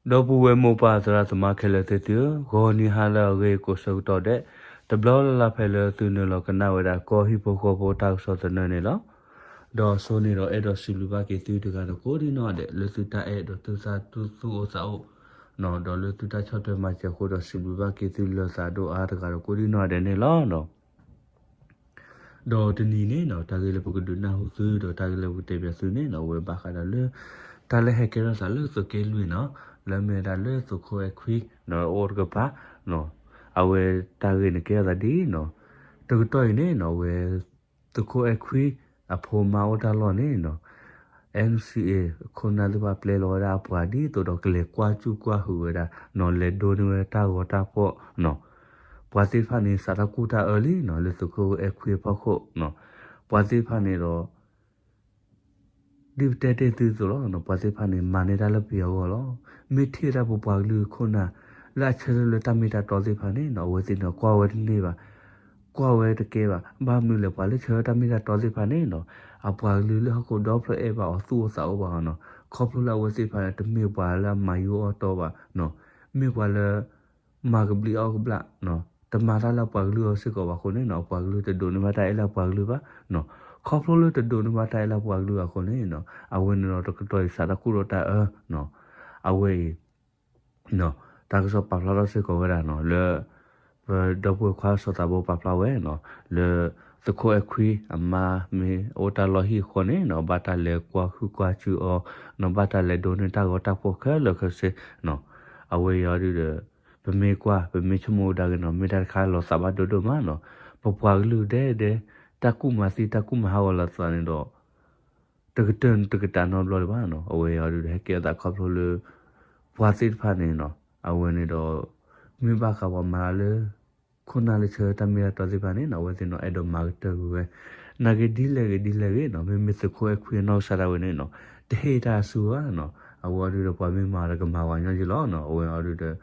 ဒီပုၢ်ဝဲၢ်မိၢ်ပၢ်သရၣ်သမါခဲလၢာ်သ့ၣ်သုဧၢ, ဂီၤနံၤဟါလၢအဂ့ၤကိးဆၢကတီၢ်ဒဲး, တဘျီလၢ်လၢ်ဖဲလၢသုနုာ်လီၤကနၣ်ဝဲဒၣ်ကီၢ်ဟံၣ်ဖိဃီဖိတၢ်ကစီၣ်သနၢၣ်န့ၣ်လီၤ. ဒီးအဆိန့ၣ်ဒီးအဲၣ်ဒိးစံးဘျုးဘၣ်က့ၤသုတဂၤဒီးကိးဒံနီၢ်ဒဲး လၢသုတၢ်အဲၣ်ဒီးသုသးသူၣ်အိၣ်သးအိၣ်, ဒီးလၢသုတၢ်ဆီၣ်ထွဲမၤစၢၤအဃိဒီး စံးဘျုးဘၣ်က့ၤသုလၢသးဒိၣ်အါတဂၤဒီးကိးဒံနီၢ်ဒဲးန့ၣ်လီၤ. ဒီးတနံၤန့ၣ်နီၤ တၢ်ဂ့ၢ်လၢပကဒုးနၢ်ဟူသု ဒီးတၢ်ဂ့ၢ်လၢပကတဲပၠးသုန့ၣ်နီၤ အဝဲဘၣ်ဃးဒီးလၢ တၢ်လၢဟဲကဲထီၣ်သးလၢသုးက့လွံၢ်နီၤ လၢမ့ၢ်ဝဲဒၣ်လၢသုးခိၣ်အဲၣ်ခွံ ဒီးအိၣ်တကပၤ အဝဲတၢ်ဂ့ၢ်န့ၣ်ကဲထီၣ်သးဒ်နီၤ တကတီၢ်အံၤန့ၣ်နီၤ အဝဲ သုးခိၣ်အဲၣ်ခွံ အဖိမါအိၣ်တၢ်လီၢ်န့ၣ်နီၤ NCA ခိၣ်နၢ်သ့ၣ်တဖၣ်ပျဲလီၤဝဲဒၣ်အပှၤဒ်သိးဒီးကလဲၤကွၢ်စူၣ်ကွၢ်ဟုးဝဲဒၣ်နီၤ လဲၤဒိးန့ၢ်ဝဲတၢ်ဂီၤတၢ်ဖီၣ်နီၤ ပှၤသ့ၣ်တဖၣ်န့ၣ် စးထီၣ်ကူၣ်တၢ်အၢလံနီၤ လၢသုးခိၣ်အဲၣ်ခွံအဖီခိၣ်နီၤ ပှၤသ့ၣ်တဖၣ်န့ၣ်ဒီး ဒ်ပတဲတ့ၢ်သုသိးလီၤနီၤ ပှၤသ့ၣ်တဖၣ်န့ၣ် မၤန့ၢ်တၢ်လၢပယီၤအဂီၢ်လီၤ. မ့ၢ်ထံၣ်ဝဲဒၣ်ပပှၤကလုာ်ခိၣ်နၢ် လၢအဆၢထၢၣ်လၢတၢ်မ့ၢ်တၢ်တီသ့ၣ်တဖၣ်န့ၣ်နီၤ အဝဲသ့ၣ်န့ၣ် ကွၢ်ဝဲတန့ၢ်ဘၣ် ကွၢ်ဝဲတကဲဘၣ် ဘၣ်မနုၤလဲၣ် ပှၤလၢဆၢထၢၣ်တၢ်မ့ၢ်တၢ်တီသ့ၣ်တဖၣ်န့ၣ်နီၤ အပှၤကလုာ်လၢဟီၣ်ခိၣ်ဒီဖျၢၣ်အဲၣ်ဘၣ်အီၤသူၣ်အိၣ်သးအိၣ်ဘၣ်အီၤနီၤ ခီဖျိလၢအဝဲသ့ၣ်တဖၣ်န့ၣ် တမ့ၢ်ပှၤလၢအမၤယိၣ်အီၣ်တီဘၣ်နီၤ မ့ၢ်ပှၤလၢ မၤကဘျံးအီၣ်ကဘျၣ်နီၤ တမၤတၢ်လၢအပှၤကလုာ်အဂီၢ်စ့ၢ်ကီးဘၣ်အဃိန့ၣ်နီၤ အပှၤကလုာ်တဒိးန့ၢ်ဘၣ်တၢ်အဲၣ်လၢအပှၤကလုာ်ဘၣ်နီၤ ခီဖျိလၢတဒိးန့ၢ်ဘၣ်တၢ်အဲၣ်လၢအပှၤကလုာ်အဃိန့ၣ်နီၤ အဝဲန့ၣ်ဒီးတကတီၢ်အံၤစးထီၣ်ကူၣ်ထီၣ်တၢ်အၢနီၤ အဝဲအံၤ တၢ်ကစီၣ်ပာ်ဖျါထီၣ်စ့ၢ်ကီးဝဲဒၣ်နီၤ လၢ ပဒီပုၢ်ဝဲၢ်ခွါစီၤသးဘိပာ်ဖျါဝဲနီၤ လၢ သုးခိၣ်အဲၣ်ခွံ အမါမ့ၢ်အိၣ်တၢ်လီၢ်ဟံၣ်အဃိန့ၣ်နီၤ ဘၣ်တၢ်လဲၤကွၢ်ဟုၣ်ကွၢ်စူၣ်အီၤနီၤ ဘၣ်တၢ်လဲၤဒိးန့ၢ်တၢ်ဂီၤတၢ်ဖီၣ်ခဲလၢာ်ခဲဆ့နီၤ အဝဲအံၤအီၤဒုဒီး ပမ့ၢ်ကွၢ် ပမ့ၢ်ဆိကမိၣ်ကဒါက့ၤနီၤ မ့ၢ်တၢ်တခါလီၤသးဘၣ်ဒိၣ်ဒိၣ်မးနီၤ ပပှၤကလုာ်ဒဲဒဲ တၢ်ကူၣ်မၤသံတၢ်ကူၣ်မၤဟးဂီၤလီၤသးန့ၣ်ဒီး တကတၢၢ်တကတၢၢ်နီတဘျီဒံးဘၣ်နီၤ အဝဲအံၤအီၤဒုဒီးဟဲကဲထီၣ်သးခီဖျိလၢ ပှၤသ့ၣ်တဖၣ်န့ၣ်နီၤ အဝဲန့ၣ်ဒီး မ့ၢ်ဘၣ်ဃးပှၤမၤလၢ ခိၣ်နၢ်လၢဆၢထၢၣ်တၢ်မ့ၢ်တၢ်တီသ့ၣ်တဖၣ်န့ၣ်နီၤ အဝဲသ့ၣ်နီၤ အဲၣ်ဒိးမၤကတၢၢ်ကွံာ်ဝဲ နာ်က့ဒ်လဲၣ်ဂ့ၤဒ်လဲၣ်ဂ့ၤနီၤ မ့မ့ၢ်သုးခိၣ်အဲၣ်ခွံအနီၢ်ကစၢ်ဒၣ်ဝဲန့ၣ်နီၤ တဟ့ၣ်တၢ်အစုဘၣ်နီၤ အဝဲအီၤဒုဒီးပှၤမ့ၢ်မၤဒီးကမၤဝဲညီယံၤလီၤနီၤ အဝဲအီၤဒုဒီး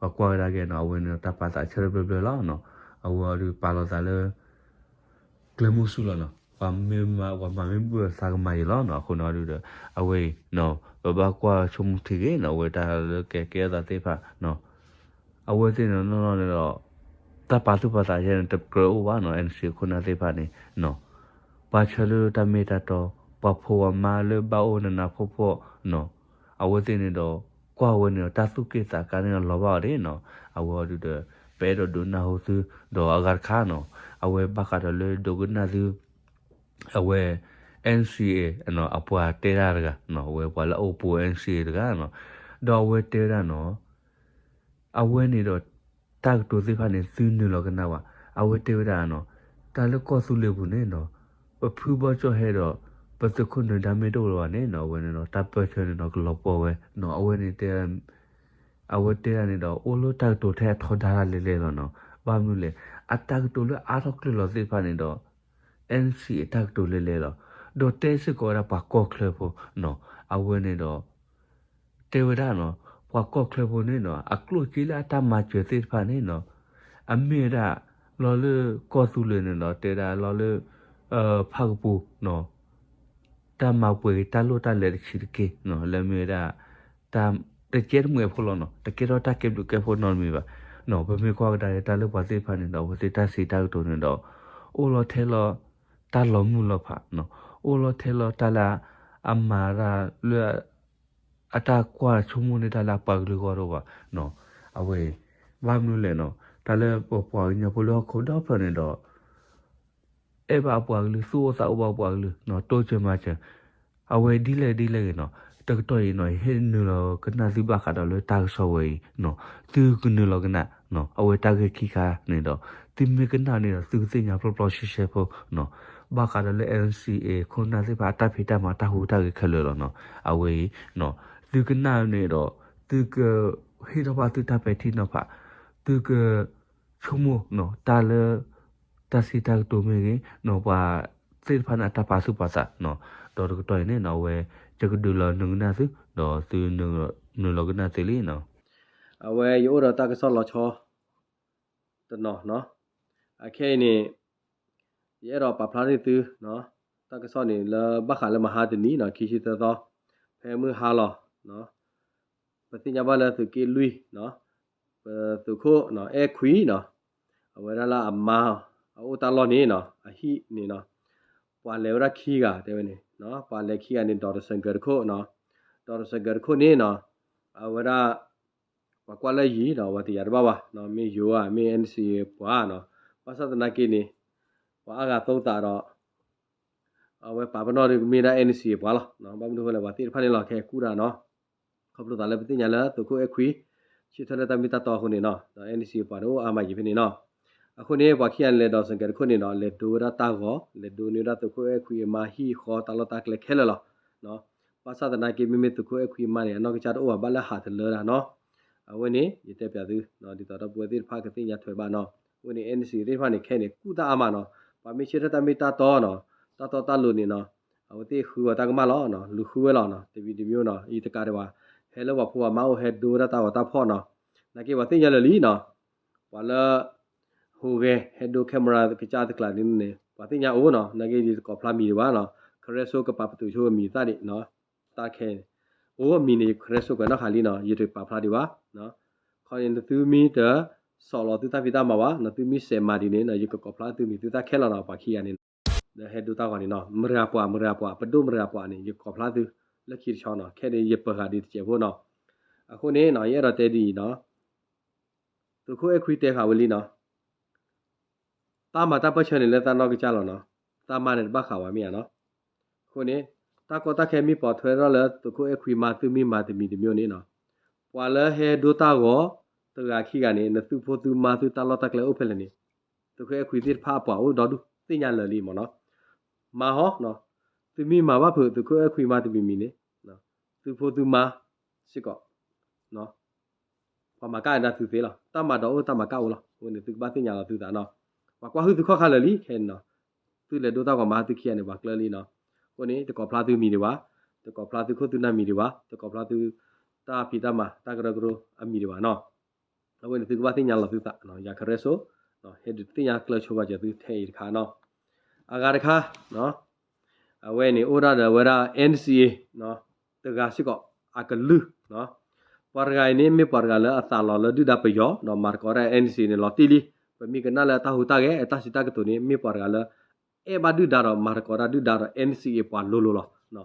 ပှၤကွၢ်ဝဲဒၣ်က့ၤနီၤ အဝဲန့ၣ်ဒီးတၢ်ပာ်သးဆၢထၢၣ်ဘျၢဘျၢလီၤနီၤ အဝဲအီၤဒုပာ်လီၤသးလၢ ကျဲမုၢ်ဆူၣ်လီၤနီၤ ပှၤမ့ၢ်မၤ ပှၤမၤမ့ၢ်ဘၣ်သးကမၤယံၤလီၤနီၤ အဃိန့ၣ်အီၤဒုဒီး အဝဲအံၤ ပဘၣ်ကွၢ်ဆိကမိၣ်ထံဂ့ၤနီၤ အဝဲတၢ်လၢကဲကဲအသးသ့ၣ်တဖၣ်နီၤ အဝဲသ့ၣ်န့ၣ်နီၢ်နီၢ်န့ၣ်ဒီး တၢ်ပာ်သူၣ်ပာ်သးယဲန့ၣ် တကြၢးအိၣ်ဘၣ်နီၤ NCA ခိၣ်နၢ်သ့ၣ်တဖၣ်န့ၣ်နီၤ ပှၤဆၢထၢၣ်တၢ်မ့ၢ်တၢ်တီ ပှၤဖိပှၤမါလၢဘၣ်အိၣ်နးနးဖှီၣ်ဖှီၣ်နီၤ အဝဲသ့ၣ်န့ၣ်ဒီး ကွၢ်ဝဲန့ၣ်ဒီး တၢ်သူၣ်က့ၣ်သးကါန့ၣ်ဒီးလီၤဘၣ်အီၤဒၣ်နီၤ အဝဲအီၤဒုဒီး ပအဲၣ်ဒိးဒုးနၢ်ဟူသု ဒီးအဂၤတခါနီၤ အဝဲဘၣ်ဃးဒီးလၢဒိကနၣ်သု အဝဲ NCA နီၤ အပှၤတဲတၢ်တဂၤနီၤ အဝဲပှၤလၢအအိၣ်ပူၤ NCA တဂၤနီၤ ဒီးအဝဲတဲဝဲဒၣ်နီၤ အဝဲန့ၣ်ဒီး တၢ်ကတိၤသ့ၣ်တဖၣ်န့ၣ် သုနုာ်လီၤကနၣ်ဝဲ အဝဲတဲဝဲဒၣ်နီၤ တၢ်လၢကီၢ်သူလ့ၤပူၤန့ၣ်နီၤ ပဖုဘီကၠီၣ်ဟဲဒီး ပသုးခိၣ်နၢၤဒါမ့ၢ်တအိၣ်လၢၤဘၣ်န့ၣ်နီၤ အဝဲန့ၣ်ဒီး တၢ်ပၢၢ်ဆၢန့ၣ်ဒီးကလီၤပှီၢ်ဝဲနီၤ အဝဲန့ၣ်တဲ အဝဲတဲဒၣ်န့ၣ်ဒီး အိၣ်လၢတၢ်ကတိၤထဲအထီဒါတၢ်လဲၤလဲၤလီၤနီၤ ဘၣ်မနုၤလဲၣ် အတၢ်ကတိၤလၢအါထီၣ်ကျၢၢ်လီၤသ့ၣ်တဖၣ်န့ၣ်ဒီး NCA အတၢ်ကတိၤလဲၤလဲၤလီၤ ဒီးတဲစ့ၢ်ကီးဝဲဒၣ်ပှၤကီၢ်ချၢဖိနီၤ အဝဲန့ၣ်ဒီး တဲဝဲဒၣ်နီၤ ပှၤကီၢ်ချၢဖိန့ၣ်နီၤ အကျိၣ်စ့လၢအတၢ်မၤစၢၤသ့ၣ်တဖၣ်န့ၣ်နီၤ အမ့ၢ်ဝဲဒၣ် လီၤလၢကီၢ်သူလ့ၤန့ၣ်ဒီး တဲဒၣ်လီၤလၢ ဖၣ်ကပူၤနီၤ တၢ်မၤပှဲၤက့ၤတၢ်လိၣ်တၢ်လဲၤတဆံးတက့ၢ်နီၤ လၢမ့ၢ်ဝဲဒၣ် တၢ်တကဲတမှဲၤဖိလီၤနီၤ တကဲထီၣ်တၢ်ကဲဘျုးကဲဖှိၣ်နီတမံၤဘၣ်နီၤ ပမ့ၢ်ကွၢ်ကဒါက့ၤတၢ်လၢပှၤသ့ၣ်တဖၣ်န့ၣ်ဒီး အဝဲသ့ၣ်တၢ်စံးတၢ်ကတိၤန့ၣ်ဒီး အိၣ်လီၤထဲလီၤ တၢ်လီၤမုၢ်လီၤဖးနီၤ အိၣ်လီၤထဲလီၤတၢ်လၢ အမၤတၢ်လၢ အတၢ်ကွၢ်ဆိကမိၣ်န့ၢ်တၢ်လၢအပှၤကလုာ်အဂီၢ်တအိၣ်ဘၣ်နီၤ အဝဲ ဘၣ်မနုၤလဲၣ်နီၤ တၢ်လၢပပှၤကညီဖိလၢဟီၣ်ခိၣ်ဒီဖျၢၣ်န့ၣ်ဒီး အဲၣ်ဘၣ်အပှၤကလုာ် သူၣ်အိၣ်သးအိၣ်ဘၣ်အပှၤကလုာ်နီၤ တိစၢၤမၤစၢၤ အဝဲဒ်လဲၣ်ဒ်လဲၣ်ဂ့ၤနီၤ တကတီၢ်အံၤနီၤ ယဟဲနုာ်လီၤကနၣ်သုဘၣ်ဃးဒီးလၢတၢ်ကစီၣ်ဝဲအံၤနီၤ သုကနုာ်လီၤကနၣ်နီၤ အဝဲတၢ်ဂ့ၢ်ခံခါန့ၣ်ဒီး သုမ့ၢ်ကနၣ်န့ၣ်ဒီး သုကသ့ၣ်ညါပျီပျီရှဲရှဲဖိနီၤ ဘၣ်ဃးဒီးလၢ NCA ခိၣ်နၢ်သ့ၣ်တဖၣ်အတၢ်ဖံးတၢ်မၤတၢ်ဟူးတၢ်ဂဲၤခဲလၢာ်လီၤနီၤ အဝဲအံၤနီၤ သုကနၣ်န့ၣ်ဒီး သုက ဟ့ၣ်ထီၣ်ဘၣ်သုတၢ်ပဲာ်ထံနီၤဖး သုက ဆိကမိၣ်နီၤ တၢ်လၢ တၢ်စံးတၢ်ကတိၤမ့ၢ်ဂ့ၤနီၤ ပှၤသ့ၣ်တဖၣ်န့ၣ်အတၢ်ပာ်သူၣ်ပာ်သးနီၤ ဒီးတကတီၢ်အံၤန့ၣ်နီၤ အဝဲ ယကဒုးလီၤနုာ်ကနၣ်သု ဒီးသုနုာ်လီၤကနၣ်သုလံနီၤ အဝဲယအိၣ်ဒီးတၢ်ကစီၣ်လီၤဆီ တနီၤနီၤ အခဲအံၤန့ၣ် ယအဲၣ်ဒိးပာ်ဖျါန့ၢ်သု တၢ်ကစီၣ်န့ၣ်လၢဘၣ်ဃးလၢမဟါတနံၤနီၤ ခံဆံသၢသီ ဖဲမုၢ်ဟါလီၤနီၤ ပသ့ၣ်ညါဘၣ်လၢသုးက့လွံၢ်နီၤ, ပသုးခိၣ်နီၤ အဲၣ်ခွံနီၤ, အဝဲဒၣ်လၢအမါ အအိၣ်တၢ်လီၢ်န့ၣ်နီၤ အဟံၣ်န့ၣ်နီၤ, ပှၤလဲၤဝဲဒၣ်ခံဂၤတဲဝဲန့ၣ်, ပှၤလဲၤခံဂၤန့ၣ် ဒီးတစၢၢ်ကၢၤတခိၣ်နီၤ, ဒီးတစၢၢ်ကၢၤတခိၣ်န့ၣ်နီၤ, အဝဲဒၣ် ပှၤကွၢ်လၢယံၤဒီး အဝဲတယာ်တဘၣ်ဘၣ်, မ့ၢ်ယိၤဧါ မ့ၢ် NCA ပှၤနီၤ, ဘၣ်ဆၣ်သနာ်က့န့ၣ် ပှၤအါဂၤသိသးဒီး အဝဲပာ်ပနီၣ်ဒ်ကမ့ၢ်ဒၣ် NCA ပှၤလီၤ. ဘၣ်မနုၤအဃိလဲၣ် ပှၤသ့ၣ်တဖၣ်န့ၣ်လီၤ ခဲကူၣ်တၢ်နီၤ, ခီဖျိသးလၢပသ့ၣ်ညါလၢသုးခိၣ်အဲၣ်ခွံ ဆၢထၢၣ်လၢတၢ်မ့ၢ်တၢ်တီအဃိန့ၣ်နီၤ, ဒီး NCA ပှၤန့ၣ်အိၣ်အါမးယံၤဖဲန့ၣ်နီၤ. အဃိန့ၣ် ပှၤခံဂၤန့ၣ်လဲၤဒီးတစၢၢ်ကၢၤတခိၣ်န့ၣ်ဒီး လဲၤဒိဝဲဒၣ်တၢ်ဂီၤ လဲၤဒိန့ၢ်ဝဲဒၣ်သုးခိၣ်အဲၣ်ခွံအမါဟံၣ်ဃီတၢ်လီၢ်တၢ်ကျဲခဲလၢာ်လီၤ. ဘၣ်ဆၣ်သနာ်က့ မ့မ့ၢ်သုးခိၣ်အဲၣ်ခွံအမါန့ၣ် အနီၢ်ကစၢ်တအိၣ်ဘၣ် ဘၣ်လၢဟးတလၢဒၣ်နီၤ. အဝဲန့ၣ် ယတဲပျးသု ဒ်သိးဒီပုၢ်ဝဲၢ်သ့ၣ်တဖၣ်ကသ့ၣ်ညါထွဲဘၣ်နီၤ. အဝဲန့ၣ် NCA သ့ၣ်တဖၣ်န့ၣ် ခဲအံၤန့ၣ် ကူၣ်တၢ်အါမးနီၤ. ပှၤမ့ၢ်ဆၢထၢၣ်တၢ်မ့ၢ်တၢ်တီနီၤ, တၢ်တီတၢ်လိၤန့ၣ်နီၤ, အဝဲသ့ၣ်ဃုဝဲတၢ်ကမၣ်လီၤ, လူၤဃုဝဲလီၤနီၤ, တမံၤတမံၤနီၤ, ယတကးဒံးဘၣ်, ဟဲလၢပှၤဖိပှၤမါအိၣ် ဟဲဒိဝဲဒၣ်တၢ်ဂီၤတၢ်ဖီၣ်နီၤ. နာ်က့ပှၤသ့ၣ်ညါလၢာ်လံနီၤ, ပှၤလၢ ဟူးဂဲၤ ဟဲဒိ camera ကစၢ်တကျးန့ၣ်န့ၣ် ပှၤသ့ၣ်ညါအိၣ်နီၤ, နာ်က့ယတကိးဖျါမံၤဒံးဘၣ်နီၤ, Karen Soe ကပာ်ပတုာ်ဆိအမံၤသၣ်ဒံးနီၤ, တၢ်ခဲအံၤန့ၣ် အိၣ်အမံၤန့ၣ် Karen Soe ကွဲးနီၣ်ဃာ်လံနီၤ, ယတပာ်ဖျါဒံးဘၣ်. ခီန့ၣ် နသုမ့ၢ်တ ဆီၣ်လီၤသုတၢ်ဖံးတၢ်မၤဘၣ်, နသုမ့ၢ်စဲးမၤဒ်န့ၣ်နီၤ, ယကကိးဖျါသုမံၤသုသၣ်ခဲလၢာ်နီၤ, ပှၤခံဂၤန့ၣ် လၢဟဲဒိတၢ်ဂီၤန့ၣ်နီၤ, မတၤပှၤ မတၤပှၤ ပဒိၣ်မတၤပှၤန့ၣ် ယကိးဖျါသု လၢခံတဆီနီၤ, ခဲန့ၣ်ယပှၤဂၤဒ်တစဲးဖိနီၤ. အဃိန့ၣ်နီၤ ယအဲၣ်ဒိးတဲဒ်အံၤနီၤ, သုးခိၣ်အဲၣ်ခွံတဲဃာ်ဝဲလံနီၤ, တၢ်မၤတၢ်ပၢၢ်ဆၢန့ၣ်လၢသးနီၢ်ကစၢ်လီၤနီၤ, တၢ်မၤန့ၣ်တဘၣ်ဃးဝဲမ့ၢ်ဧါနီၤ. အဃိန့ၣ် တၢ်ကီတၢ်ခဲမ့ၢ်ပိာ်ထွဲထီၣ်လၢသုးခိၣ်အဲၣ်ခွံမါသုမ့ၢ်မၤတမံၤတမံၤန့ၣ်နီၤ, ပှၤလၢဟဲဒိတၢ်ဂီၤ တဂၤခံဂၤန့ၣ် နသုဖိသုမါသုတၢ်လီၢ်တၢ်ကျဲအိၣ်ဖဲလဲၣ်န့ၣ်, သုးခိၣ်အဲၣ်ခွံသ့ၣ်တဖၣ်အပှၤအိၣ်ဒီဒူၣ်သ့ၣ်ညါလၢာ်လံမ့ၢ်နီၤ. မၤဟီ, သုမ့ၢ်မၤဘၣ်ဖုးသုးခိၣ်အဲၣ်ခွံမါတမံၤမံၤန့ၣ်, သုဖိသုမါစ့ၢ်ကီး ပှၤမၤကၣ်ဒၣ်သုသ့လီၤ, တၢ်မၤဒီးအိၣ်တၢ်မၤကၣ်အိၣ်လီၤ. အဝဲန့ၣ်သုကဘၣ်သ့ၣ်ညါလီၤသုသးနီၤ, ပှၤကွၢ်ဟုၣ်သုခီၣ်ခါလၢာ်လံခဲအံၤနီၤ, သုလဲၤဒိတၢ်ဂီၤမၤသုခံဂၤန့ၣ် ပှၤကျၢၤလံနီၤ. အဃိန့ၣ် တကိးဖျါသုမံၤဒံးဘၣ်, တကိးဖျါသုခိၣ်သုနၢ်မံၤဒံးဘၣ်, တကိးဖျါသုတၢ်ဖံးတၢ်မၤတၢ်ကရၢကရိအမံၤဒံးဘၣ်နီၤ. အဝဲန့ၣ်သုကဘၣ်သ့ၣ်ညါလီၤသုသး, ယၤ Karen Soe ဟဲဒုးသ့ၣ်ညါကျၢၤဆိပာ်စၢၤသုထဲအံၤတခါနီၤ. အဂၤတခါ အဝဲန့ၣ်အိၣ်ဒၣ်ဒီးဝဲဒၣ် NCA တဂၤစ့ၢ်ကီး အကလုၢ်, ပှၤတဂၤအံၤန့ၣ် မ့ၢ်ပှၤတဂၤလၢအသးလီၤလၢဒုၣ်ဒါပယီၤ ဒီးမၤသကိးတၢ် NCA န့ၣ်လီၤတံၢ်လံ. ပမ့ၢ်ကနၣ်လၢအတၢ်ဟူးတၢ်ဂဲၤ အတၢ်စံးတၢ်ကတိၤန့ၣ် မ့ၢ်ပှၤတဂၤလၢ အဲၣ်ဘၣ်ဒုၣ်ဒါဒီးမၤသကိးတၢ်ဒုၣ်ဒါဒီး NCA ပှၤလိၤလိၤလီၤ.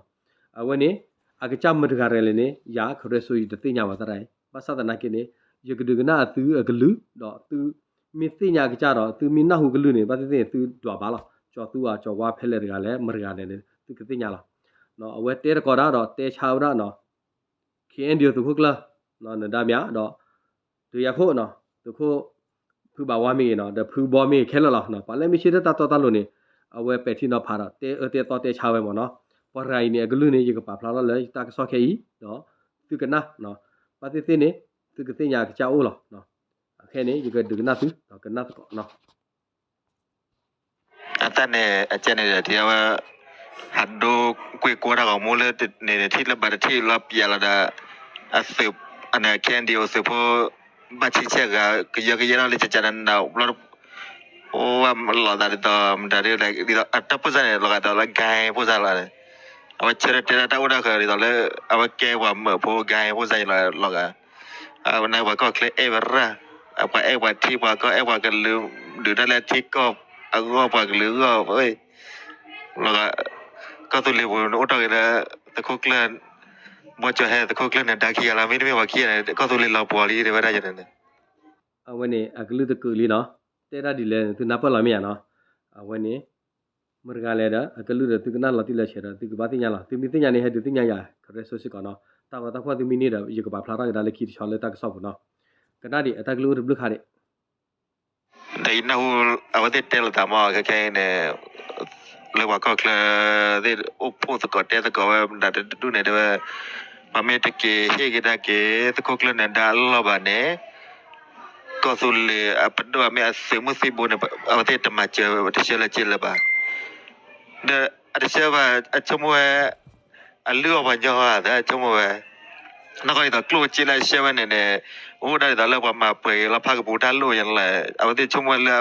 အဝဲန့ၣ် အကစၢ်မတၤတဂၤလဲၣ်န့ၣ် ယၤ Karen Soe ယတသ့ၣ်ညါဘၣ်သရၣ်အံၤ, ဘၣ်ဆၣ်သနာ်က့န့ၣ် ယကဒုးကနၣ်အသုအကလုၢ် ဒီးသုမ့ၢ်သ့ၣ်ညါအကစၢ်ဒီး သုမ့ၢ်နၢ်ဟူကလုၢ်န့ၣ် ဘၣ်သ့ၣ်သ့ၣ်န့ၣ် သုဒွးဘၣ်လီၤ. ကၠီၤသူဧါ ကၠီၤဝါဖဲလဲၣ်တဂၤလဲၣ် မတၤတဂၤလဲၣ်န့ၣ် သုကသ့ၣ်ညါလီၤ. အဝဲတဲသကိးတၢ်ဒီးတဲဆါဝဲဒၣ် KNDO သုးခိၣ်ကျၢၢ် နဒါမြဒီး ဒုးယၤခိၣ် သုးခိၣ် ဖုဘၣ်ဝါမ့ၢ်ဂ့ၤနီၤ ဒီးဖုဘီမ့ၢ်ဂ့ၤခဲလၢာ်လီၤ. ပှၤလၢမ့ၢ်ဆၢထၢၣ်တၢ်တီတၢ်လိၤန့ၣ် အဝဲပဲာ်ထံနီၤဖးဒီးတဲအၢတဲသီတဲဆါဝဲမ့ၢ်နီၤ. ပှၤတဂၤအံၤန့ၣ် အကလုၢ်န့ၣ် ယကပာ်ဖျါထီၣ်လၢယတၢ်ကစီၣ်ခဲအံၤ ဒီးသုကနၣ် ဘၣ်သ့ၣ်သ့ၣ်န့ၣ် သုကသ့ၣ်ညါအကစၢ်အိၣ်လီၤ. အခဲန့ၣ် ယကဒုးကနၣ်သု ဒီးကနၣ်သကိးနီၤ. အတၢ်န့ၣ် အကဲန့ၣ်ဒီး ထံၣ်အဝဲ ဟးဒိကွ့ၢ်ကွီတၢ်ဂီၤမူလၢန့ၣ် ထံၣ်လၢဘၣ်တထံၣ်လီၤပျဲလီၤဒီး အသုး အန့ၣ် KNDO သုးဖိ ဘၣ်ဆံဆဲၣ်ဂၤ ကယၢကယဲထီၣ်လၢကကနနၤဘျီ အိၣ်ဝဲလီၤသးဒ်သိး မတၤဒ်လဲၣ် ဒ်သိးအတၢ်ပိၢ်စၢ်န့ၣ် လီၤဂာ်ဒီးလၢ gang ပိၢ်စၢ်လီၤန့ၣ် အဝဲဆၢထၢၣ်တဲဒၣ်တၢ်အိၣ်တၢ်ဃၢၤဒ်သိးလၢ အဝဲကဲပှၤမၢးဖိ gang ပိၢ်စၢ်လီၤဂာ် အဝဲန့ၣ်ပှၤကီၢ်ချၢအဲၣ်ဝဲရၣ် ပှၤအဲၣ်ပှၤထံပှၤကီၢ်အဲၣ်ပှၤကလုာ် ဒုးတၢ်လၢထံကီၢ်အဂီၢ်ပှၤကလုာ်အဂီၢ် လီၤဂာ် ကီၢ်သူလ့ၤပူၤန့ၣ်အိၣ်တ့ၢ်က့ၤလၢ သုးခိၣ်ကျၢၢ် ဘီကၠီၤဟဲသုးခိၣ်ကျၢၢ်န့ၣ် ဒါခံဂၤလီၤ မ့တမ့ၢ်ပှၤခံဂၤန့ၣ် ကီၢ်သူလ့ၤလီၤပှီၤလံ တဲဝဲဒၣ်န့ၣ် အဝဲန့ၣ် အကလုၢ်တကုာ်လံနီၤ တဲဒၣ်ဒ်လဲၣ်န့ၣ် သုနၢ်ပၢၢ်လီၤမ့ၢ်ဧါနီၤ အဝဲန့ၣ် မတၤတဂၤလဲၣ်ဒီး အကလုၢ်ဒီးသုကနၣ်လီၤတံၢ်လီၤဆဲးဒီး သုကဘၣ်သ့ၣ်ညါလီၤ သုမ့ၢ်သ့ၣ်ညါန့ၣ် ဟဲဒုးသ့ၣ်ညါယၤ Karen Soe စ့ၢ်ကီးနီၤ တၢ်ဂီၤတၢ်ဖီၣ်သုမ့ၢ်န့ၢ်ဒီး ယကပာ်ဖျါထီၣ်ကဒါလၢခံတဆီလၢတၢ်ကစီၣ်ပူၤနီၤ ကနၣ်ဒံး အတၢ်ကလုၢ်အိၣ်တဘျုးခါဒံး ဒီးယနၢ်ဟူ အဝဲသ့ၣ်တဲလိာ်သးမး ခဲခဲအံၤန့ၣ် လၢပှၤကီၢ်ချၢသ့ၣ် အိၣ်ဖှိၣ်သကိးတဲသကိးဝဲ မတၤတဒူၣ်န့ၣ် တဲဝဲ ပှၤမ့ၢ်တက့ၤဟ့ၣ်က့ၤတၢ်က့ၤ သုးခိၣ်ကျၢၢ်နဒါအလီၢ်ဘၣ်န့ၣ် ကီၢ်သူလ့ၤအပဒိၣ်မ့ၢ်အသုးမုၢ်သံၣ်ဘိန့ၣ် အဝဲသ့ၣ်တမၤစၢၤတဆှၢလၢက့လၢၤဘၣ် ဒီးအတဆှၢဘၣ် အဆိကမိၣ်ဝဲ အလုၢ်အီၣ်ပှၤညီဟီသး ဆိကမိၣ်ဝဲ နီၢ်ကီၢ်ဒ်သိးကျိၣ်စ့လၢအဆှၢဝဲန့ၣ်န့ၣ် အိၣ်ဒၣ်ဒ်သိးလၢပှၤမၤပှဲၤက့ၤလီၤဖးကပူၤတၢ်လိၣ်ယဲလီၤ အဝဲသ့ၣ်ဆိကမိၣ်ဝဲလၢ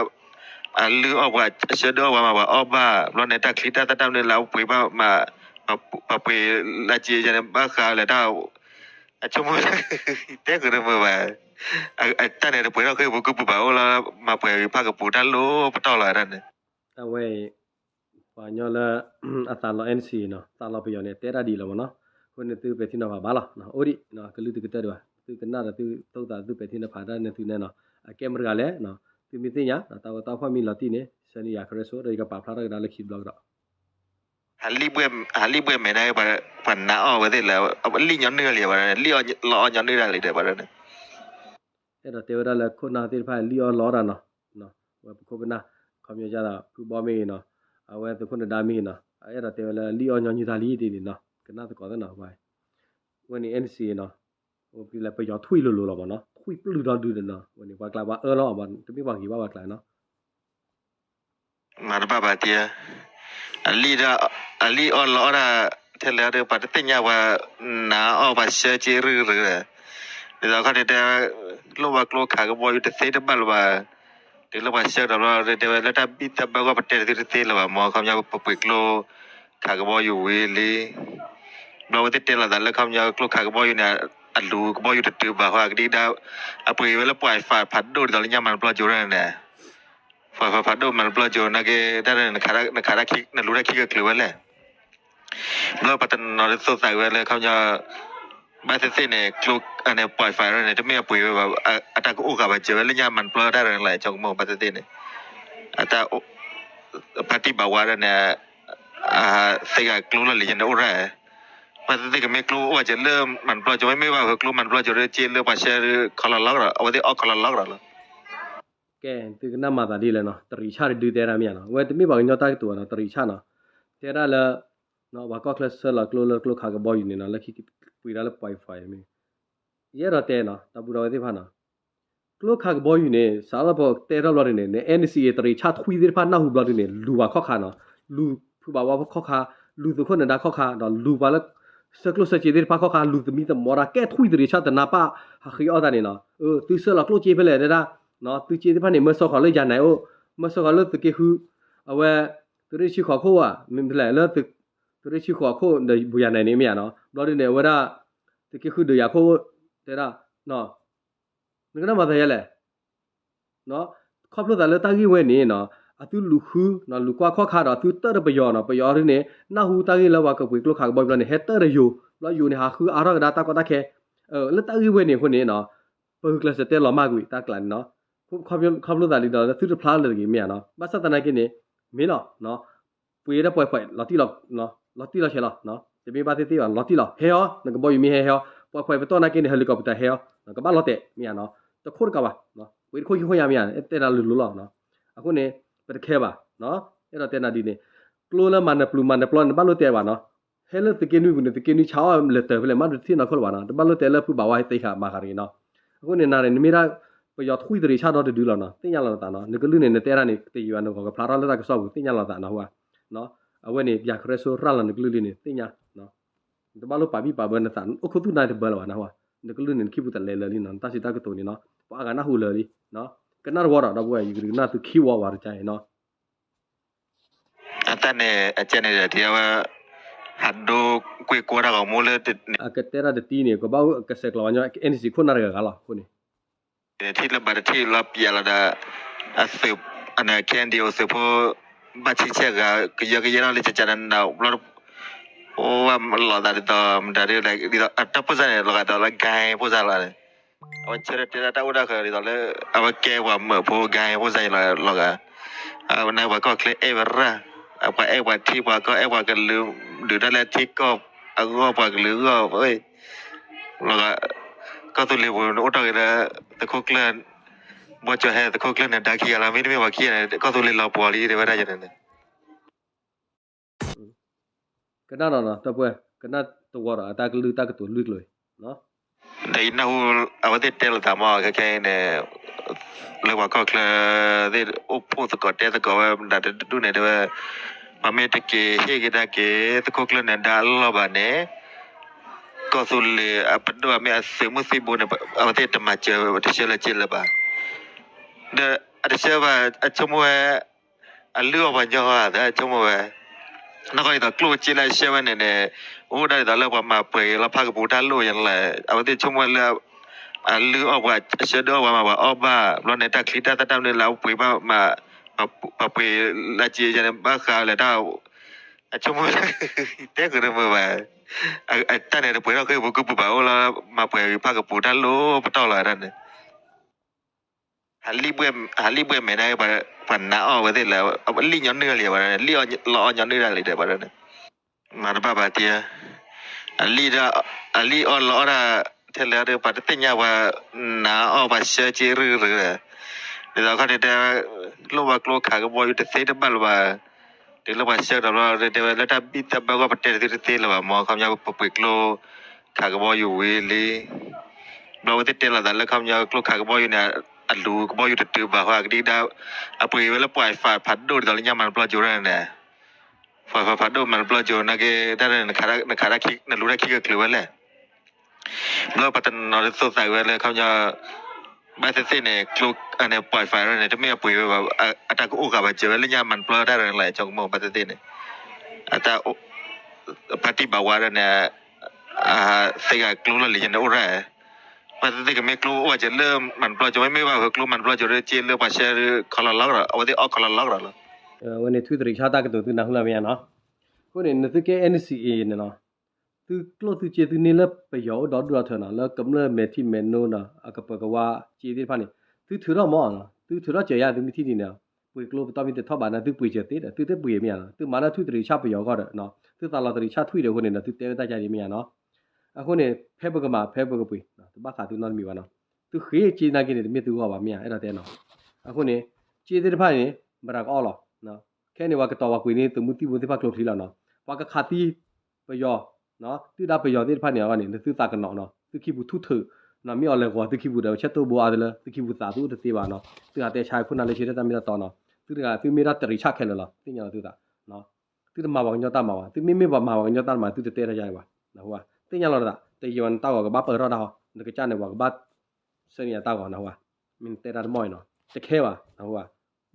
အလုၢ်အီၣ်ပှၤ အဆှၢဒုးအီၣ်ပှၤမၤပှၤအီၣ်ဘၣ် ဘျီန့ၣ် တၢ်ချံတၢ်သၣ်တၢ်မနုၤလၢအပှ့ၤဘၣ်မး ပှၤပှ့ၤလၢက့ယဲန့ၣ် ဘၣ်ဃးလၢတၢ် အဆိကမိၣ် တဲဃုာ်တမုာ်ဘၣ်, တၢ်န့ၣ်တပှဲၤထီၣ်ဃ့ပူၤ ကပူၤဘၣ်အိၣ်လီၤ, မၤပှဲၤဂ့ၤဖးကပူၤတၢ်လိၣ်ပတီၢ်လီၤတၢ်န့ၣ်. အဝဲအံၤ ပှၤကညီလၢ အသးလီၤ N C A နီၤ, သးလီၤပယီၤန့ၣ် တဲတၢ်ဒ်အံၤလီၤမ့ၢ်နီၤ. အဃိန့ၣ် သုပဲာ်ထံနီၤဖးဘၣ်လီၤ, အိၣ်ဒံး ကလုၢ်သုကတၢၢ်ဒံးဘၣ်, သုကနၣ်ဒီးသုသူၣ်သးသုပဲာ်ထံနီၤဖးတၢ်န့ၣ်သုနဲနီၤ, အကဲမတဂၤလဲၣ်, သုမ့ၢ်သ့ၣ်ညါ တၢ်ဂီၤတၢ်ဖီၣ်မ့ၢ်လီၤတံၢ်န့ၣ် ဆၢန့ၢ်ယၤ Careso ဒီးယကပာ်ဖျါထီၣ်ကဒါလၢခံတဘျီကဒီး ဟးလံၣ်ဘှဲၣ်မဲာ်န့ၣ် ပှၤနါအီၣ်ဝဲသ့ၣ်လၢ လံၣ်ညီနုၢ်လံဘၣ်, လံၣ်အီၣ်လီအီၣ်ညီနုၢ်ဒၣ်လံဒီး ပှၤန့ၣ် အဲၣ်ဒိးတဲဝဲဒၣ်လၢခိၣ်နၢ်သ့ၣ်တဖၣ်လံၣ်အီၣ်လီအီၣ်တၢ်နီၤ, ဝဲပခိၣ်ပနၢ် ခီပညီဒ်သိး ဖုဘီမ့ၢ်ဂ့ၤနီၤ, အဝဲသုးခိၣ်နဒါမ့ၢ်ဂ့ၤနီၤ, အဲၣ်ဒိးတဲဝဲလၢလံၣ်အီၣ်ညီနုၢ်တၢ်လံတ့ၢ်န့ၣ်နီၤ, ကနၣ်သကိးသ့ၣ်နီၤ, ဝဲန့ၣ် N C A နီၤ, ပယီၤထွံၣ်လိၤလိၤလီၤမ့ၢ်နီၤ, ထွံၣ်ပျုၢ်ဒီဒုဒီးနီၤ, ဝဲန့ၣ် ပှၤကျါပှၤအၢလီၤ, တမ့ၢ်ပှၤဂ့ၤဘၣ်ပှၤကျါနီၤ မၤတဘၣ်ဘၣ်တံၢ်, အလံၣ်အီၣ်လီအီၣ်ဒၣ် ထဲလဲၣ်ဒီး ပှၤတသ့ၣ်ညါပှၤ နါအီၣ်ပှၤဆှၢက့ၤရုၢ်ရုၢ်, ဒ်သိးခီန့ၣ်တဲ လိၣ်ဘၣ်ကျိခးကဘီယူၤတသ့တဘၣ်လၢၤဘၣ်, တုၤလၢပှၤဆှၢကဒီးဘျီ တဲဝဲလၢတၢ်ဘံၣ်တၢ်ဘၢအဂီၢ် ပတဲတသ့တသ့လၢၤဘၣ်မ့ၢ် ခီပညီပပှ့ၤကျိခးကဘီယူၤဝံၤလံ ဘျီဝဲသ့ၣ်တဲလီၤသးလၢခီပညီကျိခးကဘီယူၤန့ၣ် အလူၤကဘီယူၤတတုၤဘၣ်ဃီ အကဒံကဒါ အပှ့ၤဝဲလၢ point five ဖးဒိၣ်ဒ်သိးလၢညါမၤတဘျီကၠိန့ၣ်, point five ဖးဒိၣ်မၤတဘျီကၠိနာ်က့ တၢ်နခး နလူၤတၢ်ခံကချုးဝဲလဲၣ်, ဘျီပှၤတနီၤနီၤဒ်သိးသးဝဲလၢခီပညီ ဘၣ်သ့ၣ်သ့ၣ်န့ၣ် ကျိန့ၣ် point five န့ၣ် တမ့ၢ်အပှ့ၤဝဲဘၣ်, အတၢ်ကအိၣ်ဃာ်ဘၣ်စၢၤဝဲလၢညါမၤတဘျီတၢ်ရဲၣ်လီၤ ဆိကမိၣ်ဘၣ်သ့ၣ်သ့ၣ်န့ၣ်, အတၢ် ဖါတံၢ်ဘၣ်ဝါဒၣ်န့ၣ် သ့ဂၤကျိလီၢ်လံၤညါန့ၣ်အိၣ်ရၣ်, ဘၣ်သ့ၣ်သ့ၣ်ကမ့ၢ်ကျိအိၣ်ဘၣ်စၢၤလၢမၤတဘျီကၠိ မ့မ့ၢ်ဘၣ်ဃုာ်ကျိမၤတဘျီကၠိဒီး က့လၢပှၤဆှၢခီလီၤလီၤကဒီး အဝဲသ့ၣ်အီၣ်ခီလီၤလီၤကဒီးလီၤ. ကဲ သုကနၣ်မၤသးဒ်လဲၣ်နီၤ, တရံးဆၣ်တဒုတဲဒၣ်မ့ၢ်ဧါနီၤ, အဝဲတမ့ၢ်ပှၤကညီတၢ်ကတိၤဘၣ်နီၤ, တရံးဆၣ်နီၤ, တဲဒၣ်လၢ ပှၤကီၢ်ချၢဆှၢလီၤကျိလၢကျိခးကဘီယူၤန့ၣ်နီၤ, လၢခံပှ့ၤဒၣ်လၢ point five မ့ၢ် ယအဲၣ်ဒိးတဲနီၤ တၢ်ဘူၣ်ဒီးဝဲသ့ၣ်တဖၣ်နီၤ, ကျိခးကဘီယူၤန့ၣ် စးလၢပတဲထီၣ်ဘျီဒုန့ၣ် န N C A တရံးဆၣ်ထွံသ့ၣ်တဖၣ်နၢ်ဟူဘျီဒုန့ၣ် လူၤပှၤခီၣ်ခါနီၤ, လူၤဖုဘၣ်ဝါခီၣ်ခါ, လူၤသုးခိၣ်နဒါခီၣ်ခါ, ဒီးလူၤပှၤလၢ ဆှၢကျိဆှၢစ့သ့ၣ်တဖၣ်ခီၣ်ခါ, လူၤသမံသမိးတၢ် ကဲထွံတရံးဆၣ်တနါပၢ်ဟးဃ့အီၣ်တၢ်န့ၣ်နီၤ, သုဆှၢလီၤကျိစ့ဖဲလဲၣ်တဲဒၣ်, သုစ့သ့ၣ်တဖၣ်န့ၣ် မၢဆှၢဃီၤလၢယၤနဲၣ်အိၣ်, မၢဆှၢဃီၤလၢသုးက့ဃု, အဝဲ သုးရ့ၣ်ဆံဃိးခိၣ်ဧါ, မ့ၢ်ဖဲလဲၣ်လၢ သုးရ့ၣ်ဆံဃိးခိၣ်ဒီးယၤနဲၣ်န့ၣ်မ့ၢ်ဧါနီၤ, ဘျီဒုန့ၣ် အဝဲဒၣ် သုးက့ဃုဒီးယၤခိၣ် တဲဒၣ်, နကနၣ်မၤသးယဲလဲၣ်, ခီဖျိသးလၢတၢ်ဂ့ၢ်ဝဲန့ၣ်နီၤ, အသုလူၤဃု, လူၤကွၢ်ခီၣ်ခါဒီးသုတၢၢ်ဒီးပယီၤနီၤ, ပယီၤဒုန့ၣ် နၢ်ဟူတၢ်ဂ့ၢ်လၢပှၤကပှ့ၤကျိခးကဘီယူၤဘျီန့ၣ် ဟဲတၢၢ်ဒီးယိၤ, ဘျီယိၤန့ၣ် ဟးဃုအါထီၣ်ကဒါတၢ်ကီတၢ်ခဲ, လၢတၢ်ဂ့ၢ်ဝဲန့ၣ်အဃိန့ၣ်နီၤ, ပဂုာ်ကျဲးစၢးတဲလီၤမၢ်ကွံာ်တၢ်ကျးန့ၣ်နီၤ, ခီဖျိသးလံဒီးသုတဖျါလၢၤတဂ့ၤမ့ၢ်ဧါနီၤ, ဘၣ်ဆၣ်သနာ်က့န့ၣ် မ့ၢ်လီၤ ပှ့ၤဒၣ် point five လီၤတံၢ်လီၤဆဲးလီၤ, တမ့ၢ်ဘၣ်သ့ၣ်သ့ၣ်ဘၣ် လီၤတံၢ်လီၤ ဟဲအီၤ, နကဘီယူၤမ့ၢ်ဟဲဟဲအီၤ, point five ပတီၢ်နာ်က့န့ၣ် helicopter ဟဲအီၤ, ကဘၣ်လီၤတဲာ်မ့ၢ်ဧါနီၤ, တခိၣ်တကးဘၣ်, ပှ့ၤတခိၣ်ခံခိၣ်ညါမ့ၢ်ဧါ, တဲနၤလိၤလိၤလီၤ, အဃိန့ၣ် ပတခဲဘၣ်, အဲၣ်ဒိးတဲနၤဒ်န့ၣ်, ကျိလၢမၤနၢၤပျုၤမၤနၢၤပျီန့ၣ် နဘၣ်လိၣ်တဲဘၣ်နီၤ, ဟဲလၢသုးက့နွံပူၤန့ၣ် သုးက့နွံဆါအီၣ်လဲၤတၢၤဖဲလဲၣ် မ့ၢ်တထံၣ်နီၢ်ခိၣ်လၢၤဘၣ်နီၤ, တဘၣ်လိၣ်တဲလၢဖုဘၣ်ဝါဟဲသ့ဃာ်မၤဃာ်တဂ့ၤနီၤ, အဃိန့ၣ် နၤန့ၣ် နမ့ၢ်ဒၣ်ပယီၤထွံၣ်တရံးဆၣ်ဒီတဒုလီၤနီၤ, သ့ၣ်ညါလီၤနသးနီၤ, နကလုၢ်န့ၣ် နတဲဒၣ်န့ၣ် တယံာ်ဘၣ် နဂီၤကဖျါထီၣ်လၢတၢ်ကစီၣ်ပူၤ သ့ၣ်ညါလီၤနသးနီၤဟူဧါ, အဝဲန့ၣ် ယၤခရၢစိရၣ်လီၤနကလုၢ်လံန့ၣ် သ့ၣ်ညါ, နတဘၣ်လိၣ်ပာ်ဘံၣ်ပာ်ဘၢနသးအိၣ်ခိၣ်သူၣ်နၤတဘၢလၢၤဘၣ်နီၤဟူဧါ, နကလုၢ်န့ၣ် နခံပူၤတလဲၤလၢာ်လံနီၤ, နတၢ်စံးတၢ်ကတိၤန့ၣ်နီၤ, ပှၤအါဂၤနၢ်ဟူလၢာ်လံ, ကနၣ်တဝီဒီး ဒီပုၢ်ဝဲၢ် ယကဒုးကနၣ်သုခံဝီဝဲတကါအံၤနီၤ အတၢ်န့ၣ် အကဲန့ၣ်ဒီး ထံအဝဲ ဟးဒိကွ့ၢ်ကွီၢ်တၢ်ဂီၤမူလၢ အကတဲတၢ်တတံၢ်န့ၣ် ကဘၣ်အိၣ်ကဆဲးကျိးဝဲညီ N C C ခိၣ်နၢ်တဂၤဂၤလီၤ အဃိန့ၣ် ထံၣ်လၢၤဘၣ်တထံၣ်လီၤပျဲလီၤဒီး အသုး အန့ၣ် K N D O သုးဖိ ဘၣ်ဆံဆဲၣ်ဂၤ ကယၢကယဲထီၣ်လၢကကနနဘျီ အိၣ်ဝဲလီၤသးဒ်သိး မတၤဒ် ဒ်သိး အတၢ်ပိၢ်စၢ်န့ၣ် လီၤဂာ်ဒီးလၢ gang ပိၢ်စၢ်လီၤန့ၣ် အဝဲဆၢထၢၣ်တဲဒၣ်တၢ်အိၣ်ဒၣ်ဃၢၤဒ်သိးလၢ အဝဲကဲပှၤမၢဖိ gang ပိၢ်စၢ်လီၤဂာ် အဝဲန့ၣ်ပှၤကီၢ်ချၢအဲၣ်ဝဲရၣ် ပှၤအဲၣ်ပှၤထံပှၤကီၢ်အဲၣ်ပှၤကလုာ် ဒုးတၢ်လၢထံကီၢ်အဂီၢ်ပှၤကလုာ်အဂီၢ် လီၤဂာ် ကီၢ်သူလ့ၤပူၤန့ၣ်အိၣ်ထီၣ်က့ၤလၢ သုးခိၣ်ကျၢၢ် ဘီကၠီၤဟဲ သုးခိၣ်ကျၢၢ်နဒါခံဂၤလီၤ မ့တမ့ၢ်ပှၤခံဂၤန့ၣ် ကီၢ်သူလ့ၤလီၤပှီၤလံ တဲဝဲဒၣ်ယဲန့ၣ် ကနၣ်ဒီးနီၤ ဒီပုၢ်ဝဲၢ် ကနၣ်တဝီဒီးအတၢ်ကလုၢ်တၢ်ကတိၤလွံၢ်ကျိၤအံၤ ဒီးယနၢ်ဟူ အဝဲသ့ၣ်တဲလိာ်သးမး ခဲခဲအံၤန့ၣ် လၢပှၤကီၢ်ချၢသ့ၣ် အိၣ်ဖှိၣ်သကိးတဲသကိးဝဲ မတၤတဒူၣ်န့ၣ် တဲဝဲ ပှၤမ့ၢ်တက့ၤဟ့ၣ်က့ၤတၢ်က့ၤ သုးခိၣ်ကျၢၢ်နဒါအလီၢ်ဘၣ်န့ၣ် ကီၢ်သူလ့ၤအပဒိၣ်မ့ၢ်အသုးမုၢ်သံၣ်ဘိန့ၣ် အဝဲသ့ၣ်တမၤစၢၤတဆှၢလၢက့လၢၤဘၣ် ဒီးအတဆှၢဘၣ် အဆိကမိၣ်ဝဲ အလုၢ်အီၣ်ပှၤညီဟီသး အဆိကမိၣ်ဝဲ နီၢ်ကီၢ်ဒ်သိးကျိၣ်စ့လၢအဆှၢဝဲန့ၣ်န့ၣ် အိၣ်ဒၣ်ဒ်သိးလၢပှၤမၤပှဲၤက့ၤလီၤဖးကပူၤတၢ်လိၣ်ယဲန့ၣ်လဲၣ်, အဝဲသ့ၣ်ဆိကမိၣ်လၢ အလုၢ်အီၣ်ပှၤ အဆၢဒိၣ်အီၣ်ပှၤမၤပှၤအီၣ်ဘၣ်, ဘျီန့ၣ် တၢ်ချံတၢ်သၣ်တၢ်မနုၤလၢအပှ့ၤဘၣ်မး, ပှၤပှ့ၤလၢက့ယဲန့ၣ် ဘၣ်ဃးလၢတၢ် အဆိကမိၣ် တဲဃုာ်တမုာ်ဘၣ်, တၢ်န့ၣ်တပှဲၤထီၣ်ဃ့ပူၤကပူၤဘၣ်အိၣ်လီၤ, မၤပှဲၤက့ၤဖးကပူၤတၢ်လိၣ်ပတီၢ်လီၤဒၣ်န့ၣ် ဟးလံၣ်ဘှဲၣ်မဲာ်န့ၣ် ပှၤနာ်အီၣ်ဝဲသ့ၣ်လၢ လံၣ်ညီနုၢ်လံဝဲဒၣ်န့ၣ်, လံၣ်အီၣ်လီအီၣ်ညီနုၢ်ဒၣ်လံဒီးဝဲဒၣ်န့ၣ်, မၤတဘၣ်ဘၣ်တံၢ်, အလံၣ်အီၣ်လီအီၣ်ဒၣ် ထဲလဲၣ်ဒီး ပှၤတသ့ၣ်ညါပှၤနာ်အီၣ်ပှၤဆၢက့ရုၢ်ရုၢ်ဒီး, ဒ်သိးခီန့ၣ်တဲ လိၣ်ဘၣ်ကျိခးကဘီယူၤတသ့တဘၣ်လၢၤဘၣ်, တုၤလၢပှၤဆၢကဒီးဘျီ တဲဝဲလၢတၢ်ဘံၣ်တၢ်ဘၢအဂီၢ် ပတဲတသ့တသ့လၢၤဘၣ်မး, ခီပညီပပှ့ၤကျိခးကဘီယူၤဝံၤလံ ဘျီဝဲသ့ၣ်တဲလီၤသးလၢခီပညီကျိခးကဘီယူၤန့ၣ် အလူၤကဘီယူၤတတုၤဘၣ်ဃီ ကဒံကဒါ အပှ့ၤဝဲလၢ point five ဖးဒိၣ်ဒ်သိးလၢညါမၤတဘျီကၠိန့ၣ်, point five ဖးဒိၣ်မၤတဘျီကၠိနာ်က့ တၢ်န့ၣ် နလူၤတၢ်ခံကချုးဝဲလဲၣ်, ဘျီပှၤတနီၤနီၤဒ်သိးသးဝဲလၢခီပညီ ဘၣ်သ့ၣ်သ့ၣ်န့ၣ် ကျိန့ၣ် point five န့ၣ် တမ့ၢ်အပှ့ၤဝဲဘၣ်, အတၢ်ကအိၣ်ဃာ်ဘၣ်စၢၤဝဲလၢညါမၤတဘျီတၢ်ရဲၣ်လီၤ ကၠီကမိၣ်ဘၣ်သ့ၣ်သ့ၣ်န့ၣ်, အတၢ် ဖါတံၢ်ဘၣ်ဝါဒီးန့ၣ် သ့ဂၤကျိလီၢ်လံၤန့ၣ်အိၣ်ရၣ်, ဘၣ်သ့ၣ်သ့ၣ်ကမ့ၢ်ကျိအိၣ်ဝဲစၢၤလၢမၤတဘျီကၠိ မ့မ့ၢ်ဘၣ်ဃုာ်ကျိမၤတဘျီကၠိဒီး က့လၢပှၤဆှၢခီလီၤလီၤကဒီး အဝဲသ့ၣ်အီၣ်ခီလီၤလီၤကဒီးလီၤ. အဝဲန့ၣ်ထွံၣ်တရံးဆၣ်တၢ်ကတိၤသုနၢ်ဟူလၢမ့ၢ်ဧါနီၤ. အဃိန့ၣ် နသုကဲ N C A န့ၣ်နီၤ, သုကျိၣ်သုစ့သုန့ၢ်လၢပယီၤအိၣ်ဒီဒူၣ်ဒီထၢနီၤ, လၢကမျၢၢ်မဲာ်ထံမဲာ်နိနီၤ, အကပၢၤကဝါစ့သ့ၣ်တဖၣ်န့ၣ်, သုထုးထီၣ်မးနီၤ, သုထုးထီၣ်စၢၤယါသုမ့ၢ်ထံၣ်ဒ်န့ၣ်, ပှ့ၤကျိပတီၢ်မ့ၢ်တထီၣ်ဘၣ်န့ၣ် သုပှ့ၤစၢၤသ့ဒီး သုတပှ့ၤမ့ၢ်ဧါနီၤ, သုမၤလၢထွံၣ်တရံးဆၣ်ပယီၤအဂီၢ်ဒီး, သုသးလီၤတရံးဆၣ်ထွံၣ်ဒီးအဃိန့ၣ်ဒီး သုတဲဝဲတၢ်ကါဒ်မ့ၢ်ဧါနီၤ. အဃိန့ၣ် ဖဲပကမၤဖဲပကပှ့ၤ, တဘၣ်ဃးသုနီတမံၤဘၣ်နီၤ, သုဃ့စ့နာ်က့န့ၣ် တမ့ၢ်သုဂီၢ်ဘၣ်မ့ၢ်ဧါ, အဲၣ်ဒိးတဲနီၤ. အဃိန့ၣ် စ့သ့ၣ်တဖၣ်န့ၣ် ဘၣ်တၢ်ကအီၣ်လီၤ. ခဲအံၤန့ၣ် ပှၤကတီၤပှၤကွံာ်န့ၢ်သုးမုၢ်သံၣ်ဘိသ့ၣ်တဖၣ်ကျိချံလီၤနီၤ, ပှၤကခးသံ ပယီၤ, ဒုၣ်ဒါပယီၤသ့ၣ်တဖၣ်န့ၣ်အဂီၢ်န့ၣ် နသုသးကနီၤနီၤ, သုခံပူၤထူၣ်ထုး, မ့ၢ်အီၤလဲၤဂီၤသုခံပူၤဒီး ဆဲးတိၢ်ဘိအါသုလၢ သုခံပူၤသးသုအိၣ်တသ့ဘၣ်နီၤ, သုဟးတဲဆါခိၣ်နၢ်လၢဆ့ထီၣ်တၢ်မ့ၢ်တၢ်တီနီၤ, သုတဂၤသုမ့ၢ်ဒၣ်တရံးဆၣ်ခဲလၢာ်လီၤ, သ့ၣ်ညါလီၤသုသး, သုတမၤပှၤကညီတၢ်မၤဘၣ်, သုမ့မ့ၢ်ပှၤမၤပှၤကညီတၢ်မၤ သုတတဲတၢ်ယါအံၤဘၣ်, သ့ၣ်ညါလီၤသး, တယံာ်ဝဲနတၢ်ဂီၤကဘၣ်ပၢၢ်ထီၣ်တၢ်ဟီ, နကစၢ်န့ၣ် ပှၤကဘၣ်ဆှၢန့ၢ်ယတၢ်ဂီၤနဟူဧါ, မ့ၢ်နတဲတၢ်တမီၢ်အံၤနီၤ, တခဲဘၣ်နဟူဧါ,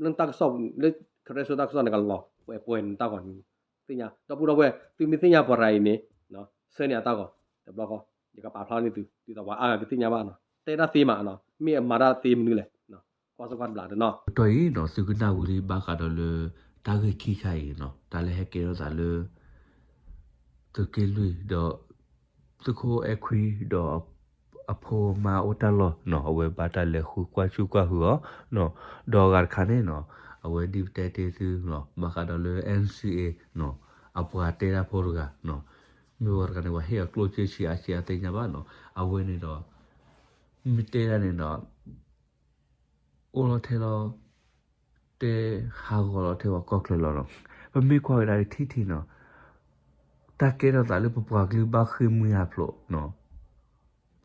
လၢနတၢ်ကစီၣ် လၢ Karen Show တၢ်ကစီၣ်န့ၣ်ကလီၤ, ပှဲၤပှဲၤနတၢ်ဂီၤန့ၣ်, သ့ၣ်ညါ ဒီပုၢ်ဒီဝဲၢ် သုမ့ၢ်သ့ၣ်ညါပှၤရၤအံၤန့ၣ်, ဆှၢန့ၢ်အတၢ်ဂီၤ, တဘျီဃီ, ယကပာ်ဖျါန့ၢ်သု, ဒ်သိးပှၤအါဂၤကသ့ၣ်ညါဘၣ်နီၤ, တဲတၢ်သ့မးနီၤ, မ့ၢ်အမၤတၢ်သ့မနုၤလဲၣ်, ကွၢ်စၢကွၢ်တဘျးတနီၤ, တၢ်အံၤနီၤ သုကနၣ်ဝံၤလံဘၣ်ဃးဒီးလၢ တၢ်ဂ့ၢ်ခံခါအံၤနီၤ, တၢ်လၢဟဲကဲထီၣ်သးလၢ သုးက့လွံၢ်ဒီး သုးခိၣ်အဲၣ်ခွံဒီး အဖိမါအိၣ်တၢ်လီၢ်နီၤ, အဝဲဘၣ်တၢ်လဲၤဃုကွၢ်ဆူၣ်ကွၢ်ဟုၣ်အီၤနီၤ, ဒီးအဂၤတခါန့ၣ်နီၤ, အဝဲဒ်ပတဲတ့ၢ်သုနီၤ, ဘၣ်ဃးဒီးလၢ N C A နီၤ, အပှၤတဲတၢ်ဖိတဂၤနီၤ, မ့ၢ်ဝဲတဂၤန့ၣ် ပှၤဟ့ၣ်အီၤကျိၣ်စ့ဆံးအါဆံးအါသ့ၣ်ညါဘၣ်နီၤ, အဝဲန့ၣ်ဒီး မ့ၢ်တဲဒၣ်န့ၣ်ဒီး အိၣ်လီၤထဲလီၤ တဲဟးဂီၤလီၤထဲပှၤကီၢ်ချၢလီၤနီၤ, ပမ့ၢ်ကွၢ်ကဒါက့ၤထံထံနီၤ, တၢ်ကဲထီၣ်သးလၢပပှၤကလုာ်ဘၣ်ဃ့ၢ်မှံဟးဖျိးနီၤ,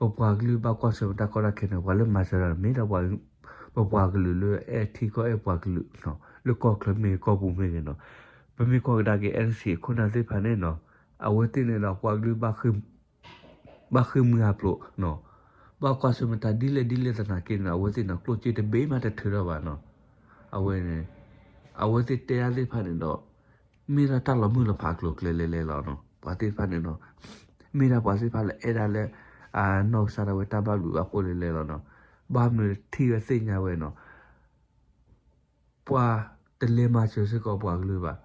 ပပှၤကလုာ်ဘၣ်ကွၢ်ဆၢၣ်မဲာ်တၢ်ကီတၢ်ခဲန့ၣ် ပှၤလၢမၤစၢၤတၢ်န့ၣ် မ့ၢ်ဒၣ်ပပှၤကလုာ်လၢအဲၣ်ထံကီၢ်အဲၣ်ပှၤကလုာ်နီၤ, လၢကီၢ်ချၢမ့ၢ်ဂ့ၤကီၢ်ပူၤမ့ၢ်ဂ့ၤနီၤ, ပမ့ၢ်ကွၢ်ကဒါက့ၤ N C A ခိၣ်နၢ်သ့ၣ်တဖၣ်န့ၣ်နီၤ, အဝဲသ့ၣ်န့ၣ်ဒီးပှၤကလုာ်ဘၣ်ဃ့ၢ် ဘၣ်ဃ့ၢ်မှံဟးဖျိးနီၤ, ဘၣ်ကွၢ်ဆၢၣ်မဲာ်တၢ်ဒ်လဲၣ်ဒ်လဲၣ်သနာ်က့န့ၣ် အဝဲသ့ၣ်န့ၣ် ကျိၣ်စ့တဘ့ၣ်မးတထုးထီၣ်ဘၣ်နီၤ, အဝဲန့ၣ် အဝဲသ့ၣ်တဲတၢ်သ့ၣ်တဖၣ်န့ၣ်ဒီး မ့ၢ်ဒၣ်တၢ်လီၤမုၢ်လီၤဖးအကျိၤအကျဲလဲၣ်လဲၣ်လီၤနီၤ, ပှၤသ့ၣ်တဖၣ်န့ၣ်နီၤ, မ့ၢ်ဒၣ်ပှၤသ့ၣ်တဖၣ်လၢအဲၣ်ဒၣ်လၢ အနီၢ်ကစၢ်ဒၣ်ဝဲတၢ်ဘၣ်ဘျုးအဃိလဲၣ်လဲၣ်လီၤနီၤ, ဘၣ်မနုၤထံၣ်ဝဲသ့ၣ်ညါဝဲနီၤ ပှၤတလဲၤမၤစၢၤစ့ၢ်ကီးပှၤကလုာ်ဘၣ်,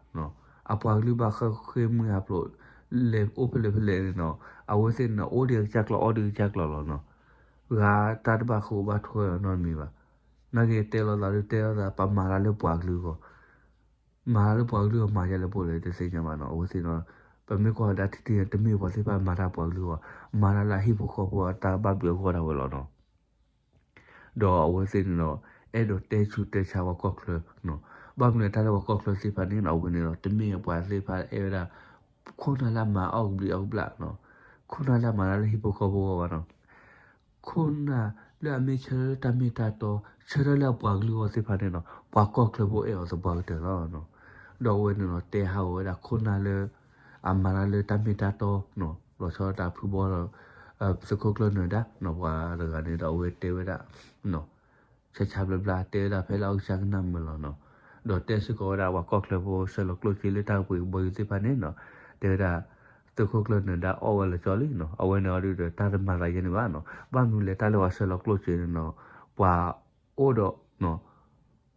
အပှၤကလုာ်ဘၣ်ဃ့ၢ်မှံဟးဖျိး လဲၤအိၣ်ဖဲလဲၣ်ဖဲလဲၣ်န့ၣ်နီၤ, အဝဲသ့ၣ်န့ၣ် အိၣ်ဒံးအကစၢ်ကျီၢ်အီၣ်ဒံးအကစၢ်ကျီၢ်လီၤနီၤ, ဂၤတၢ်တဘၣ်ဃိဘၣ်ထွဲအီၤနီတမံၤဘၣ်, နာ်က့တဲလိာ်သးဒုးတဲလိာ်သး ပမၤတၢ်လၢပှၤကလုာ်အဂီၢ်, မၤတၢ်လၢပှၤကလုာ်အဂီၢ်မၤယဲလဲၣ်ပိၢ်လဲၣ်တသ့ၣ်ညါဘၣ်နီၤ, အဝဲသ့ၣ်နီၤ, ပမ့ၢ်ကွၢ်ဝဲဒၣ်ထံထံန့ၣ် တမ့ၢ်ပှၤသ့ၣ်တဖၣ်မၤတၢ်ပှၤကလုာ်အဂီၢ်, မၤတၢ်လၢအဟံၣ်ဖိဃီဖိအတၢ်ဘၣ်ဘျုးအဂီၢ်ဒၣ်ဝဲလီၤနီၤ. ဒီးအဝဲသ့ၣ်န့ၣ်ဒီး အဲၣ်ဒိးတဲဆူးတဲဆါပှၤကီၢ်ချၢနီၤ, ဘၣ်မနုၤတၢ်လၢပှၤကီၢ်ချၢသ့ၣ်တဖၣ်န့ၣ်နီၤ အဝဲန့ၣ်ဒီး တမ့ၢ်ပှၤသ့ၣ်တဖၣ်အဲၣ်ဝဲဒၣ် ခိၣ်နၢ်လၢအမၤအီၣ်ကဘျံးအီၣ်ကဘျၣ်နီၤ, ခိၣ်နၢ်လၢအမၤတၢ်လၢဟံၣ်ဖိဃီဖိအဂီၢ်ဘၣ်နီၤ, ခိၣ်နၢ်လၢအမ့ၢ်ဆၢထၢၣ်လၢတၢ်မ့ၢ်တၢ်တီ ဆၢထၢၣ်လၢအပှၤကလုာ်အဂီၢ်သ့ၣ်တဖၣ်န့ၣ်နီၤ ပှၤကီၢ်ချၢဖိအဲၣ်အီၤသပှၢ်ကတၢၢ်လီၤ. ဒီးအဝဲန့ၣ်ဒီး တဲဟးဂီၤဝဲဒၣ်ခိၣ်နၢ်လၢ အမၤတၢ်လၢတၢ်မ့ၢ်တၢ်တီနီၤ, လီၤဆီဒၣ်တၢ်ဖုဘီဒီး သုးခိၣ်ကျၢၢ်နၢၤဒါနီၤ, ပှၤတဂၤန့ၣ်ဒီး အဝဲတဲဝဲဒၣ် ဆၢဆၢဘျါဘျါ တဲဝဲဒၣ်ဖဲလၢအကစၢ်ကနၣ်မုာ်လီၤနီၤ, ဒီးတဲစ့ၢ်ကီးဝဲဒၣ်ပှၤကီၢ်ချၢဖိဆဲးလီၤကျိၣ်စ့လၢတၢ်ကပှ့ၤကဘီယူၤသ့ၣ်တဖၣ်န့ၣ်နီၤ, တဲဝဲဒၣ် သုးခိၣ်ကျၢၢ်နၢၤဒါအီၣ်ဝဲလၢာ်ကၠီလံနီၤ, အဝဲန့ၣ်အီၤဒုးဒီး တၢ်တမၤသးယဲန့ၣ်ဘၣ်နီၤ, ဘၣ်မနုၤလဲၣ် တၢ်လၢပှၤဆှၢလီၤကျိၣ်စ့န့ၣ်နီၤ, ပှၤအိၣ်ဒီး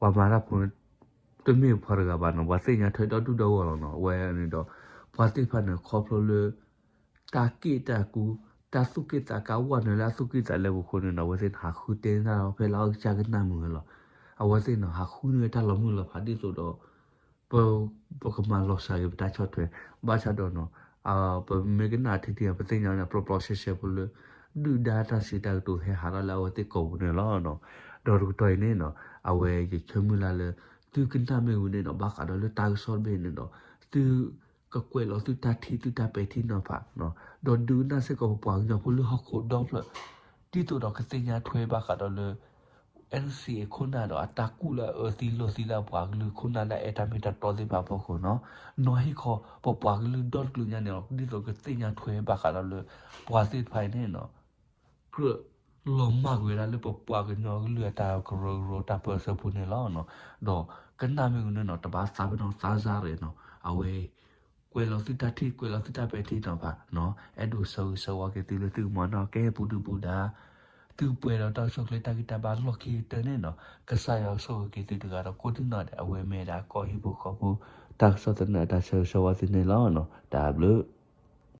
ပှၤမၤတၢ်ဖိ တမ့ၢ်ပှၤတဂၤဘၣ်နီၤ, ပှၤသ့ၣ်ညါထွဲဒီဒူၣ်ဒီဝီၢ်လီၤနီၤ, အဝဲန့ၣ်ဒီး ပှၤသ့ၣ်တဖၣ်န့ၣ် ခီဖျိလၢ တၢ်က့ၣ်တၢ်ကူ, တၢ်သူၣ်က့ၣ်သးကါ ဝဲနုာ်လၢအသူၣ်က့ၣ်သးလဲပူၤအဃိန့ၣ်နီၤ, အဝဲသ့ၣ်န့ၣ် ဟးဃုတဲန့ၢ်တၢ်လီၤဖဲလၢအကစၢ်ကနၣ်မုာ်ဝဲလီၤ. အဝဲသ့ၣ်န့ၣ် ဟးဃုန့ၢ်ဝဲတၢ်လီၤမုၢ်လီၤဖးဒ်သိးဒီး ပ ပကမၤလီၤစှၤက့ၤပတၢ်ဆီၣ်ထွဲ, ဘၣ်ဆၣ်ဒီးနီၤ, ပမ့ၢ်ကနၣ်ထံထံ ပသ့ၣ်ညါန့ၣ် ပျီပျီရှဲရှဲဖိလၢ ဒုၣ်ဒါတၢ်စံးတၢ်ကတိၤဟဲဟးထီၣ်လၢအဝဲသ့ၣ်ကိာ်ပူၤန့ၣ်လီၤ. ဒီးတကတီၢ်အံၤန့ၣ်နီၤ, အဝဲယဆၢမုၢ်လၢ်လၢ သုကနၣ်မ့ၢ်ဝံၤန့ၣ်နီၤ, ဘၣ်ဃးဒီးလၢတၢ်ကစီၣ်တဘ့ၣ်န့ၣ်ဒီး သုကကွဲးလီၤသုတၢ်ထံၣ်သုတၢ်ပဲာ်ထံနီၤဖး, ဒီးဒုးကနၣ်စ့ၢ်ကီးပပှၤကညီဖိလၢဟီၣ်ခိၣ်ဒီဖျၢၣ် ဒ်သိးဒီးကသ့ၣ်ညါထွဲဘၣ်ဃးဒီးလၢ NCA ခိၣ်နၢ်ဒီးအတၢ်ကူၣ်လၢအအၢသံလိာ်သံလၢအပှၤကလုာ်ခိၣ်နၢ်လၢအအဲၣ်တၢ်မ့ၢ်တၢ်တီသ့ၣ်တဖၣ်အဖီခိၣ်နီၤ, နီၤဟ့ၣ်ခီပပှၤကလုာ်ဒီတကလုာ်ညါန့ၣ်လီၤ, ဒ်သိးကသ့ၣ်ညါထွဲဘၣ်ဃးဒီးလၢ ပှၤသ့ၣ်တဖၣ်အံၤန့ၣ်နီၤ ကြၢးလီၤမၢ်ကွံာ်ဝဲဒၣ်လၢပပှၤကညီကလုာ်အတၢ်ကရၢကရိတၢ်ပၢဆှၢပူၤန့ၣ်လီၤ. ဒီးကနၣ်မ့ၢ်ဝံၤန့ၣ်နီၤ တဘၣ်သးပ့ၤနီၣ်သးစၢ်ရ့ၣ်နီၤ, အဝဲ ကွဲးလီၤသုတၢ်ထံၣ် ကွဲးလီၤသုတၢ်ပဲာ်ထံနီၤဖး, အဲၣ်ဒိးဆၢဂ့ၤဆၢဝါက့ၤသုလၢသုကမၤနီၣ်ကဲပူၤဒုပူၤဒါ သုပှဲၤဒီးတၢ်ကဆိၣ်ချ့တၢ်ဂံၢ်တၢ်ဘါလီၢ်ခံကတၢၢ်န့ၣ်နီၤ, ကစၢ်ယွၤကဆိၣ်ဂ့ၤက့ၤသုတဂၤဒီးကိးဒံနီၢ်ဒဲး, အဝဲမ့ၢ်ဒၣ်ကီၢ်ဟံၣ်ဖိဃီဖိ တၢ်ကစီၣ်သနၢၣ်အတၢ်ဆၢဂ့ၤဆၢဝါသုန့ၣ်လီၤ. တၢ်ဘျုး